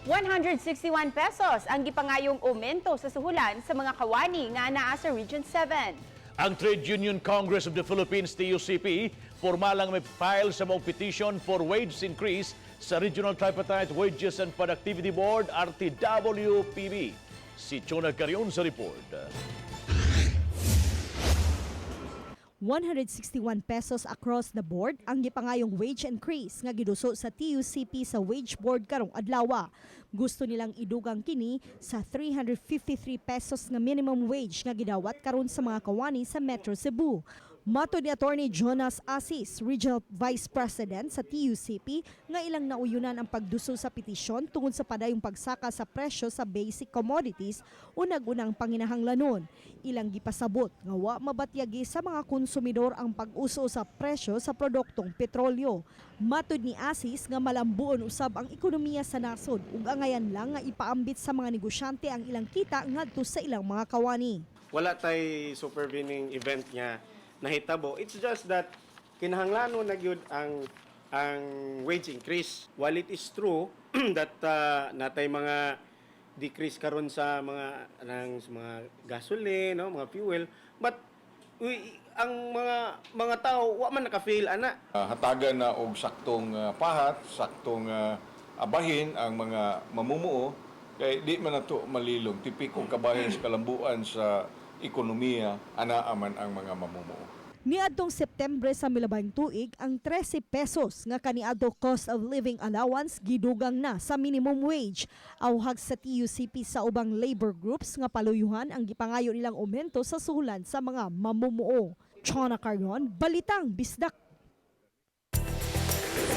161 pesos ang gipangayong aumento sa suhulan sa mga kawani nga naa sa Region 7. Ang Trade Union Congress of the Philippines, TUCP, formalang may file sa maong petition for wage increase sa Regional Tripartite Wages and Productivity Board, RTWPB. Si Chona Carion sa report. 161 pesos across the board ang gipangayong wage increase nga giduso sa TUCP sa wage board karong adlaw. Gusto nilang idugang kini sa 353 pesos nga minimum wage nga gidawat karon sa mga kawani sa Metro Cebu. Matod ni Attorney Jonas Asis, Regional Vice President sa TUCP, nga ilang nauyunan ang pagduso sa petisyon tungod sa padayong pagsaka sa presyo sa basic commodities o nagunang panginahanglanon. Ilang gipasabot nga wa mabatyagi sa mga konsumidor ang pag-uso sa presyo sa produktong petrolyo. Matod ni Asis nga malambuon usab ang ekonomiya sa nasod ug angayan lang nga ipaambit sa mga negosyante ang ilang kita ngadto sa ilang mga kawani. Wala tay supervening event nga nahitabo. It's just that kinahanglanon na gyud ang wage increase. While it is true that natay mga decrease karon sa mga ng sa mga gasoline, no, mga fuel, but ang mga tao wa man naka-feel ana. Hatagan na og saktong pahat, saktong abahin ang mga mamumuo kay di man nato malilong tipikong kabahin sa kalambuan sa ekonomiya, anaa man ang mga mamumuo. Niadtong Septembre sa milabang tuig, ang 13 pesos nga kaniadto cost of living allowance gidugang na sa minimum wage. Awhag sa TUCP sa ubang labor groups nga paluyuhan ang gipangayo nilang aumento sa suhulan sa mga mamumuo. Chona Carion, Balitang Bisdak.